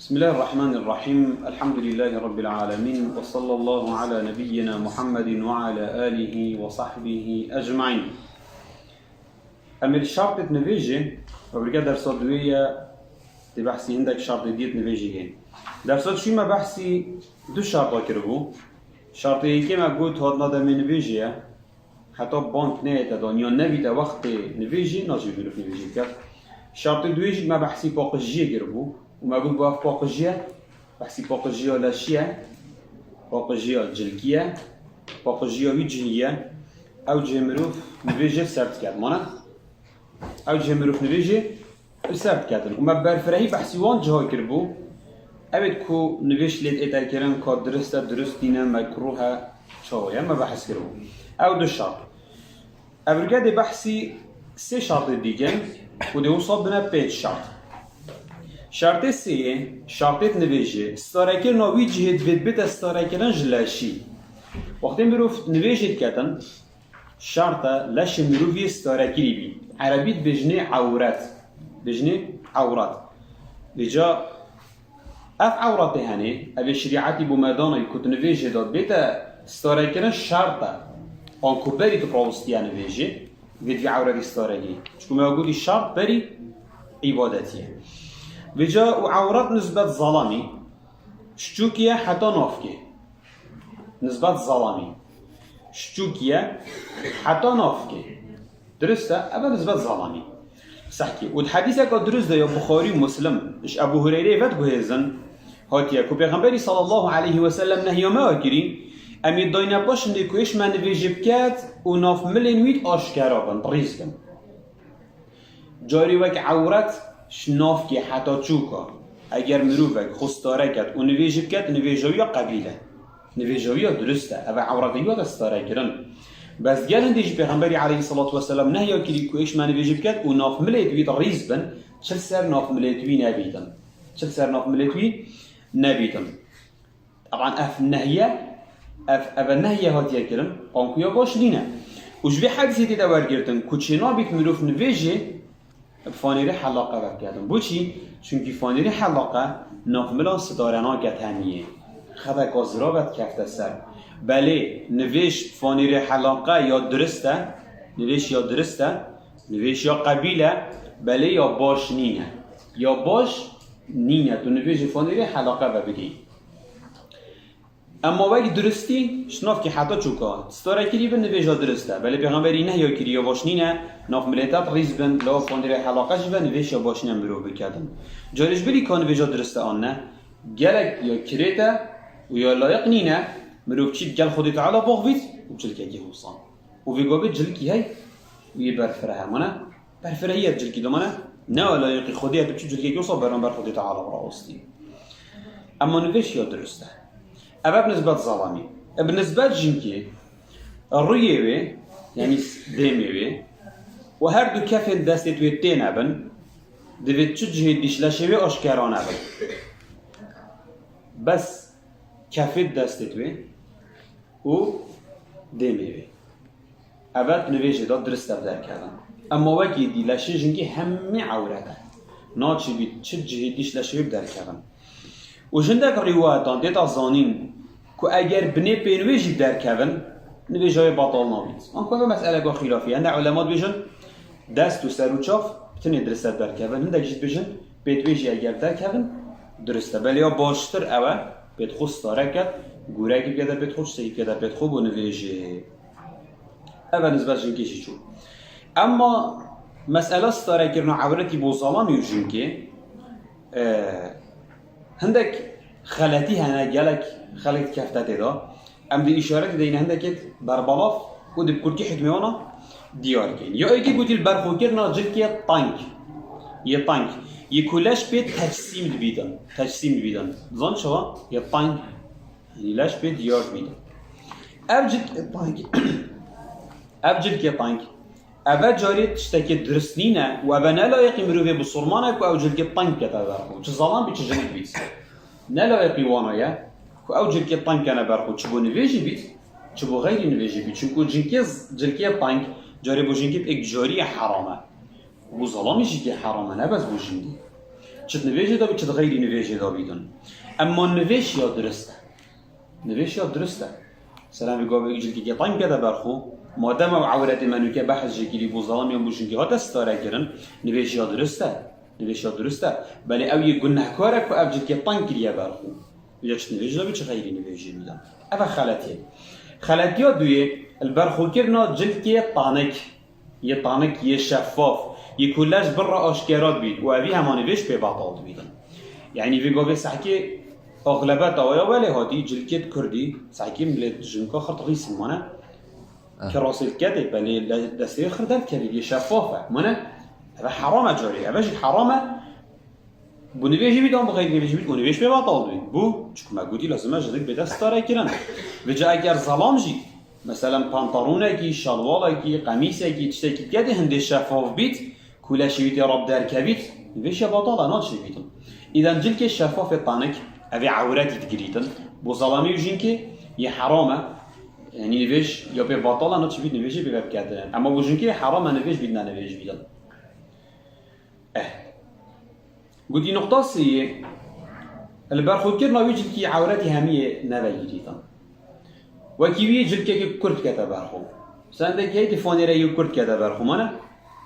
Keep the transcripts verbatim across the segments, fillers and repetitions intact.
بسم الله الرحمن الرحيم. الحمد لله رب العالمين. وصلى الله على نبينا محمد وعلى آله وصحبه أجمعين. Em ê li şertê nivêjê, ew rike dersa duwê ye, tê behsî hindek şertê diyê nivêjê yên. Dersa çûyî me behsî du şerta kiribû. Şertê yekê me got hatina demê nivêjê ye. Heta bang neyête dan ya nebîte wextê nivêjê, nacî mirov nivêjê biket. Şertê duwê jî me behsî paqijiyê kiribû û me got, bu ev paqijiye, behsî paqijiya leşî ye, paqijiya cilkî ye, paqijiya wî cihî ye. Ew cihê mirov nivêjê ser diket. Mane? Ew cihê mirov nivêjê li ser diketin. Û me berfirehî behsî wan ciha kiribû. Ew ê ku nivêj lê diête kirin, ka dirist e, dirist nîne, mekrûh e, çawa ye, me behs kiribû. Ew du şert. Ev rike dê behsî sê şertê dikin û dê wisa bine pênc şert. Şertê sêyê, şertê nivêjê, starekirina wî cihê divê bête starekirin ji leşî. Wextê mirov nivêjê diketin, şert e leşê mirovî starekirî bî. Erebî dibêjinê ewret. Dibêjinê ewret. Vêca ev ewretê henê, ev ê şerîetî bo me danayî ku di nivêjê de bête starekirin şert e. Anku berî tu rawistiye nivêjê, vê divê ewretî starekî. Çiku me gotî şert berî îbadetî ye. Vêca û ewret nisbet zalamî, şçûkî ye heta navkê. Nisbet zalamî. Şçûkî ye heta navkê. Dirist e, ev e nisbet zalamî. Sehkî. Û di hedîseka dirist de ya Buxarî û Muslim, ji Ebû Hureyreyê ve diguhêzin, hatiye ku Pêxemberî sallallahu aleyhi ve sellem nehya me kirî, em ê dayne paşindê ku êş me nivêjê biket û nav milên wî aşkera bin, rîz bin. Carî wek ewret ji navkê heta çûka. Eger mirovek xwe stare ket û nivêjî biket, nivêja wî ya qebîl e. Nivêja wî ya dirist e. Ev e ewreta wî ya starekirin. Bes gel hindê jî Pêxemberî aleyhisselatu vesselam nehya kirî ku êş me nivêjî biket û nav milêt wî rîz bin, çil ser nav milêt wî nebîtin. Çil ser nav milêt wî nebîtin. Teban ev nehye, ev, ev e nehye hatiye kirin, anku ya baş nîne. Û ji vê hedîsê tê de wergirtin ku çênabît mirov nivêjê bi fanêrê helaqe vekerdin. Boçî? Çunkî fanêrê helaqe nav milan sitare nake temiyê. Xedeka zirav e dikefte ser. Belê, nivêj fanêrê helaqe ya dirist e, nivêj ya dirist e, nivêj ya qebîl e, belê ya baş nîne. Ya baş nîne, tu nivêjê fanêrê helaqe ve bigî. Emma wek duristî, ji navkî heta çûka, starekirî bin nivêja durist e. Belê Pêxemberî nehya kirî ya baş nîne, nav milêtet rîz bin, lewê fondirê helaqe jî ve nivêj ya baş nîne mirov biketin. Carê ji bilî ka nivêja durist e an ne, gelek ya kirêt e û ya layiq nîne, mirov çî digel Xwedê Teala baxvît û cilkekî hewsan. Û vê gavê cilkî hey û yê berfireh e. Mane? Berfirehî ye cilkî de mane? Ne layiqî Xwedê ye tu biçî cilkekî wisa beramber Xwedê Teala birawestî. Ema nivêj ya dirust e. Ev e bi nisbet zalamî. E, bi nisbet jinkê, rûyê wê, yanî dêmê wê û her du kefên destê wê têne bin, divê çi cihê dîş leşê wê aşkera nebin. Bes kefê destê wê û dêmê wê. Ev e di nivêjê de dirist e bi derkevin. Ema wekî dî leşê jinkî hemî ewret e. Naçîbî çi cihê dîş leşê wê bi derkevin. Û ji hindek rîwayetan tê de zanîn ku eger binê pên wê jî bi derkevin, nivêja wê betal nabît. Anku ev e meseleka xîlafî ye. Hindek ulema dibêjin dest û ser û çav bi tinê dirist e bi derkevin. Hindek jî dibêjin pêt wê jî eger bi derkevin dirist e. Belê ya baştir ew e pêt xwe stare ket, gûrekî bikete pêt xwe, tiştekî bikete pêt xwe bo nivêjê. Ev e nisbet jinkê jî çû. Emma mesela starekirina ewretî bo zalamî û jinkê, e, hindek xeletî hene, gelek xelek dikefte tê de. Em dê îşaretê deyne hindekê berbelav û dê bi kurtî hikmê wana diyar keyn. Ya êkê gotî li ber xwe kirina cilkê teng. Yê teng. Yê ku leş pê tecsîm dibîtin. Tecsîm dibîtin. Dizan çawa? Yê teng. Yanî leş pê diyar dibîtin. Ev cilkê teng. Ev cilkê teng. Ev e carê tiştekê dirist nîne û ev e ne layiqî mirovê bisurman e ku ew cilkê teng bikete ber xwe. Çi zalam bî, çi jinik bît. Ne layiqî wana ye ku ew cilkê teng kene ber xwe. Çi bo nivêjî bît, çi bo xeyrî nivêjî bît. Çunku cinkê, cilkê teng carê bo jinkê êk carî ye heram e. Bo zalamî jî yê heram e, ne bes bo jindî. Çi di nivêjê de bî, çi di xeyrî nivêjê de bîtin. Emma nivêj ya dirist e. Nivêj ya dirist e. Selam vê gavê cilkekê teng kete ber xwe. Madem ew ewretê me nûke behs jê kirî, bû zelam yan bû jinkê hate sitare kirin, nivêj ya dirist e. Nivêj ya dirist e. Belê ew yê gunehkar e ku ev cilkê teng kiriye ber xwe. Ya çi nivêj de bî, çi xeyrî nivêjê bî de. Ev e xeletiyê. Xeletiya duyê, li ber xwe kirina cilkê tanik. Yê tanik, yê şeffaf, yê ku leş birra aşkera dibît û evî hema nivêj pê betal dibîtin. Yanî vê gavê sehkê axlebeta waya welê hatî, cilkê di kurdî, sehkê milê jinka xirt rîsin mane. Ah. Kirasê diketê, belê le-, destê xir derdikevî, yê şeffaf e. Mane, eve heram e carê, eve jî heram e. Bû nivêjî bît, an bi xeyrî nivêjî bît, û nivêj pê betal dibît. Bû, çiku me gotî lazim e jinik bête sitare kirin. Vêca eger zelam jî, meselen, pantalonekî, şalwalekî, qemîsekî, tiştekî diketê hindê şeffaf bît, ku leşê wî tê re derkevît, nivêj ya betal e, naçêbîtin. Îden cilkê şeffafê tanik, ev ê ewretî digirîtin. Bo zelamî û jinkê yê heram e. Yanî nivêj ya pê betal e, naçêbît nivêjê pê vebiketin. Ema bo jinkê heram e nivêj bît, ne nivêj bîtin. Eh. Gotî nuqta sêyê, li ber xwe kirina wî cilkî ewretî hemiyê nevegirîtin. Wekî wî cilkekî kurt kete ber xwe. Sendekî heytî fanêreyê kurt kete ber xwe, mane?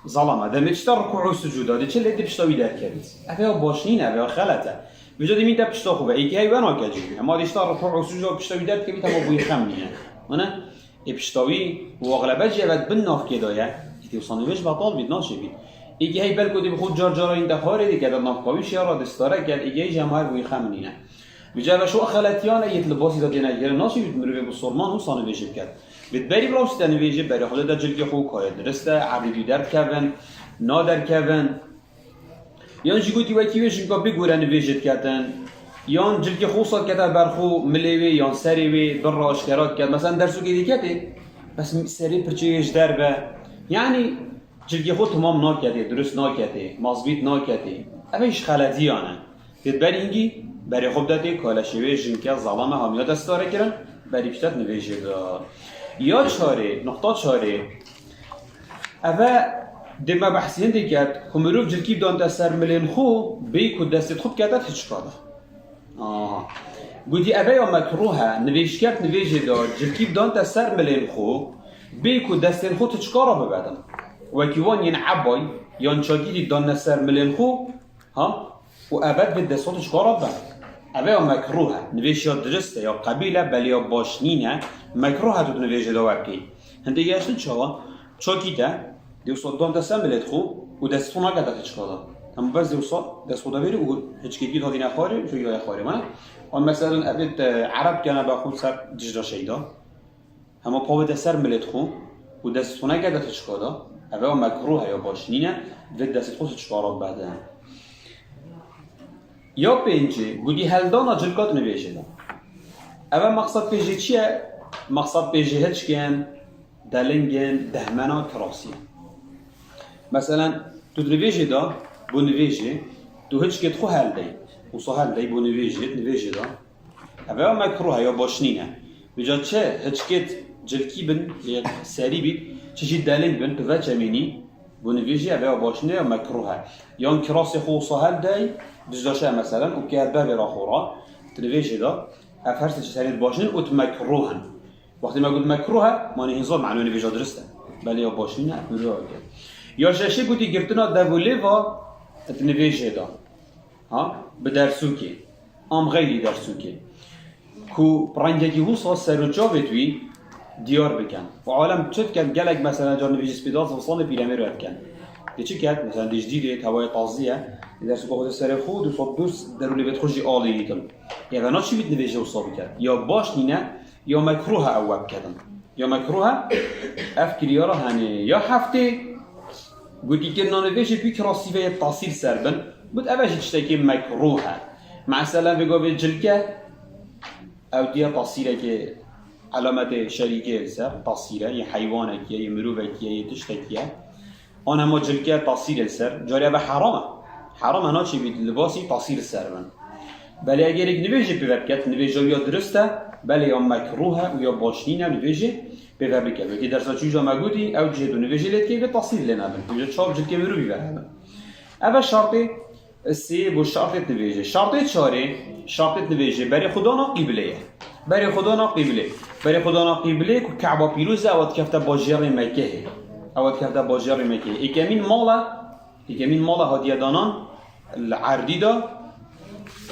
Zalama. Demê çi te rukû û sucûda dê çi lê di pişta wî derkevît. Ev ya baş nîne, ev ya xelet e. Vêca demî te pişta xwe ve. Êkî hey venake cî. Hema dê çi te rukû û sucûda pişta wî derkevît, hema bûyî xem nîne. Mane? Ê piştawî û axlebe jî evet bin navkê de ye. Îtî wisa nivêj betal bît, naşê bît. Êkî hey belko dê bi xwe car cara yîn de xwarê dikete navka wî şiya ra distare ket, êkî hey jî hema her bûyî xem nîne. Vêca ve şu xeletiyane yê di libasî de têne kirin, naşê bît mirovê bisorman wisa nivêjê biket. Bêt berî bi rawşî te nivêjê berê xwe de cilkê xwe kayê dirist e, erdê dû derkevin, naderkevin. Yan jî gotî wekî wê jinka bê gore nivêjê diketin. Yan cilkê xwe wisa dikete ber xwe, milê wê yan serê wê bin re aşkera diket. Mesela dersokê diketê, bes serê pirçeyê ji derve. Yanî cilkê xwe temam naketê, dirust naketê, mazbît naketê. Ev hîç xeletiyan e. Tê ber hingî berê xwe bidetê kaleşê wê jinke zalame hamiya destare kirin, berî piştet nivêjê de. Ya çarê, nuqta çarê. Eve dê me behsî hindê ket ku mirov cilkî bidante ser milên xwe, bêyî ku destê xwe bikete tiçka de. Aha. Gotî eve ya mekruh e, nivêjker nivêjê de cilkî bidante ser milên xwe, bêyî ku destên xwe tiçka re bibedin. Wekî wan yên ebay yan çakîtî danne ser milên xwe, ha? Û eve vê destê xwe tiçka re bibedin. Eve ya mekruh e, nivêj ya dirist e, ya qebîl e, belê ya baş nîne, mekruh e tu di nivêjê de we bikî. Hindê geştin çawa? Çakît e, dê wisa dante ser milê xwe û destê xwe nakete tiçka de. Hema bes dê wisa destê xwe de vêrî û hiçkêtkî dadîne xwarê, jû yaye xwarê mane. An meselen evê, e, ereb kene be xwe ser dijda şeyda. Hema pa wê de ser milê xwe û destê xwe nakete tiçka de. Eve ya mekruh e, ya baş nîne, vê destê xwe tiçka re bibedin. Ya pêncê, gotî heldana cilka di nivêjê de. Eve maqsed pêjê çi ye? Maqsed pêjê hiçkin, delingin, dehmena, kirasî. Meselen, tu di nivêjê de, bo nivêjê, tu hiçkê xwe heldey. Wisa heldey bo nivêjê, di nivêjê de. Eve ya mekruh e, ya baş nîne. Vêca çi hiçkêt cilkî bin, yê serî bît, çi jî deling bin, tu veçemînî, bo nivêjê eve ya baş nîne ya mekruh e. Yan kirasê xwe wisa heldey, dijda şe meselen, û keye bevêra xwe re, di nivêjê de, ev her sê çi serê di baş nîn û di mekruh in. Wextê me got mekruh e, manê hîn zor mano nivêja dirist e. Belê ya baş nîne, ev mirov eke. Ya şeşê gotî girtina dev û lêva di nivêjê de. Ha? Bi dersûkê. Am xeyrî dersûkê. Ku rengekî wisa ser û çavê wî diyar bikin. Û alem çi dikin, gelek mesela car nivêjî spêdar zivistanê pîremêr ve dikin. Dê çi ket? Mesela dê ji dîrê hewayê tazî ye. Dê dersûka xwe de serê xwe, dû sed dûr derûlê vêt xwe jî alî dîtin. Eve naçî bît nivêjê wisa biket. Ya baş nîne, ya mekruh e ew we biketin. Ya mekruh e, ev kiryara henê ya heftê, gotî kirina nivêjê pî kirasî ve yê tasîr ser bin, got eve jî tiştekî mekruh e. Mesela vê gavê cilke, ew diye tasîrekê, elametê şerîkê li ser, tasîre, yê heywanekî ye, yê mirovekî ye, yê tiştekî ye. An hema cilke tasîrê li ser, carê eve heram e. Heram e, naçê bît libasî tasîr li ser bin. Belê eger êk nivêjê pê ve biket, nivêja wî ya dirist e, belê ya mekruh e û ya baş nîne nivêjê pê ve bike. Wekî dersa çûja me gotî, ew cihê tu nivêjê lê dikey vê tasîr lê nebin. Vêca çav cilkê mirovî ve hebin. Eve şertê, Sê bû şartê nivêjê. Şartê çarê, şartê nivêjê berê xwe dana qîblê ye. Berê xwe dana qîblê. Berê xwe dana qîblê ku Ka'ba pîroz e, ew dikefte bajêrê Mekkehê. Ew dikefte bajêrê Mekkehê. Êkemîn mala, êkemîn mala hatiye danan li erdî de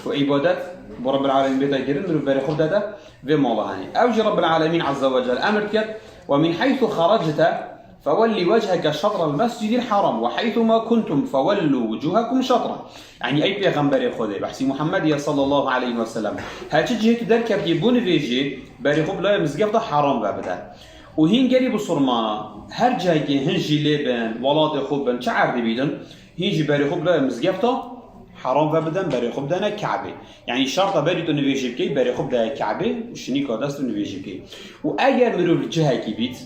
ku îbadet bo Rabbil Alemîn bête kirin, mirov berê xwe bidete vê mala henê. Ew jî Rabbil Alemîn Azze ve Celle emir diket, "Ve min heythu xeracte fewellî wecheke şetral mescidil haram ve heythu ma kuntum fewellu wucuhakum şetra." Yanî ey pêxemberê Xwedê, behsî Muhammed ye sallallahu aleyhi ve sellem. Her çi cihê tu derketiyê bo nivêjê, berê xwe bi layê mizgefta haram ve bide. Û hîn gelî bisurmana, her cihekê hin jî lê bin, welatê xwe bin, çi erdî bîdin, hîn jî berê xwe bi layê mizgefta haram ve bidin, berê xwe bidene Ka'bê. Yanî şerta berî tu nivêjê bikey, berê xwe bideye Ka'bê û şinîka dest û nivêjê bikey. Û eger mirov li cihekî bît,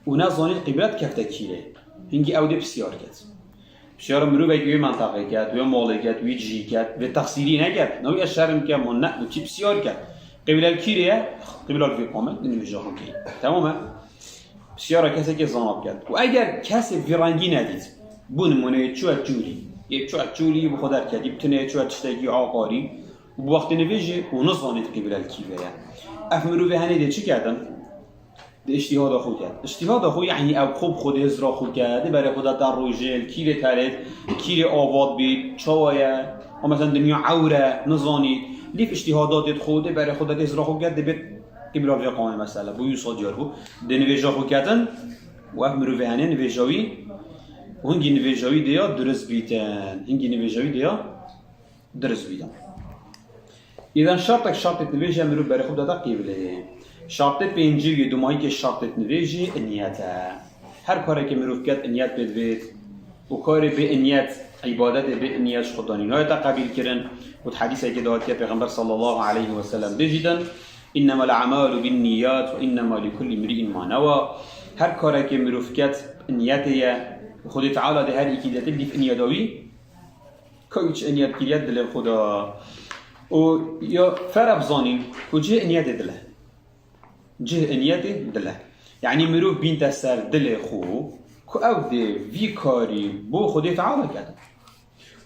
û nezanît qîblet kefte kîrê. Hingî ew dê pisyar ket. Pisyara mirovekî wê menteqê ket, wê malê ket, wî cihî ket, vê texsîrî neket. Newî ez şerm kem û ne, bi çi pisyar ket? Qîblet kîrê ye? Qîblet vê qomê, din vêja xwe key. Temam e? Pisyara kesekê zana biket. Û eger kesê vî rengî nedît, bo nimûne yê çûye çûlî, yê çûye çûlî bi xwe derketî, bi tinê çûye tiştekî aqarî, û bi wextê nivêjê û nizanît qîblet kî ve ye. Ev mirovê henê dê çi kedin? Di îştîhada xwe ket. Îştîhada xwe, yanî ew xwe bi xwe dê hizra xwe ket, dê berê xwe de te rojê, li kîrê terêt, kîrê avat bît, çawa ye, a mesela dinya ewr e, nizanît. Lîf îştîhadatê xwe, dê berê xwe de dê hizra xwe ket, dê bêt qîbla vê qamê mesela. Bo wisa diyar bû. Dê nivêja xwe ketin, û ev mirovê henê nivêja wî, û hingî nivêja wî dê ya dirist bîtin. Hingî nivêja wî dê ya dirist bîdin. Îden şertek şertê nivêjê mirov berê xwe bidate qîbleyê. Şertê pêncî û yê dumahîkê şertê nivêjê niyet e. Her karekê mirov ket niyet pê divêt û karê bê niyet, îbadetê bê niyet ji xwe danî nayete qebîl kirin. Û di hedîsekê de hatiye Pêxember sallallahu aleyhi ve sellem bê jî din, "Innemel a'malu bin niyat ve innema li kulli imri'in ma newa." Her karekê mirov ket niyetê ye. Xwedê Teala dê her îkî de lîf niyeta wî Ka wî çi niyet kiriye dilê xwe de. Û ya fere bizanîn ku cihê niyetê dil e. Cihê niyetê dil e. Yanî mirov bînte ser dilê xwe ku ew dê vî karî bo Xwedê Teala kete.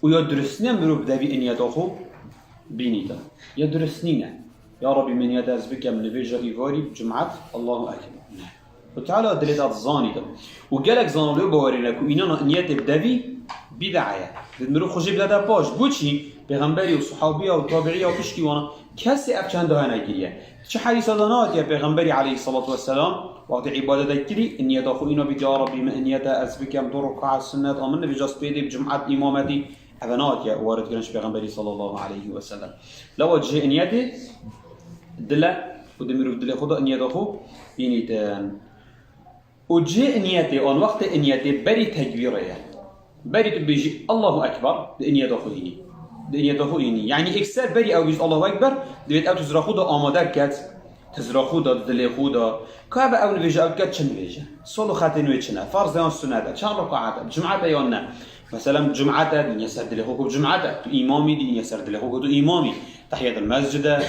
Û ya durust nîne mirov bi devî niyeta xwe bînîte. Ya durust nîne. Ya Rabbî, min niyet ez bikem nivêja îvarî bi cumat, Allahu Ekber. Ne. Xwedê Teala dilê te dizanî de. Û gelek zana li wê bawerî ne ku înana niyetê bi devî bîd'a ye. Di mirov xwe jê bidete paş. Bo çî? Pêxemberî û sihabiya û tabiiya û piştî wana kesê ev çend daha nekiriye. Çi hedîsa de nehatiye Pêxemberî aleyhisselatu vesselam wextê îbadete kirî, niyeta xwe îna bît, ya Rabbî, min niyete ez bikem du ruk'a sunnet, a min nivêja spêdê bi cumat îmametî. Eve nehatiye warid kirin ji Pêxemberî sallallahu aleyhi ve sellem. Lewa cihê niyetê dil e û di mirov dilê xwe de niyeta xwe bînîtin. Û cihê niyetê, an wextê niyetê berî tekbîrê ye. Berî tu bêjî Allahu Ekber, di niyeta xwe înî. Di niyeta xwe înî. Yanî ekser berî ew bêjî Allahu Ekber, divêt ew tu zira xwe de amade ket, tu zira xwe de, dilê xwe de. Ka eve ew nivêje, ew ket çi nivêje? Sol û xetên wê çi ne? Ferz e yan sunet e? Çend rekaat e? Bi cumate yan ne? Mesela bi cumate, dîniye ser dilê xwe ku bi cumate. Tu îmamî, dîniye ser dilê xwe ku tu îmamî. Tehiyetul mescid e,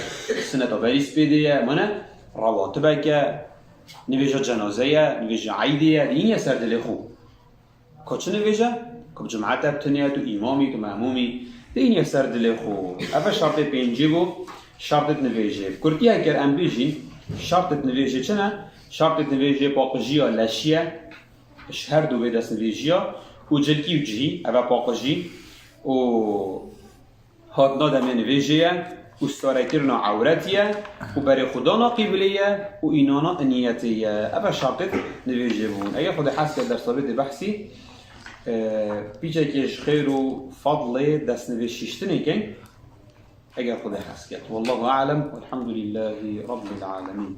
suneta berî spêdê ye, mane rawatibek e. Nivêja cenaze ye, nivêja eydê ye, dîniye ser dilê xwe. Ka çi nivêje? Ka bi cumate bi tinê ye, tu îmamî, tu memûmî, dîniye ser dilê xwe. Eve şertê pêncî bû, şertê nivêjê. Bi kurtî heger em bêjîn, şertê nivêjê çi ne? Şertê nivêjê paqijiya leşî ye, ji her du vê destnivêjiya û cilkî û cihî, eve paqijî û Hatina demê nivêjê ye û starekirina ewretî ye û berê xwe dana qîblê ye û înana niyetê ye. Ev e şertê nivêjê bûn. Eger Xwedê hez kir dersa bê dê behsî, e, pîçekê ji xêr û fadlê destnivêj şîştinê kein. Eger Xwedê hez kir. Wallahu a'lem. Welhamdulillahî Rabbil alemin.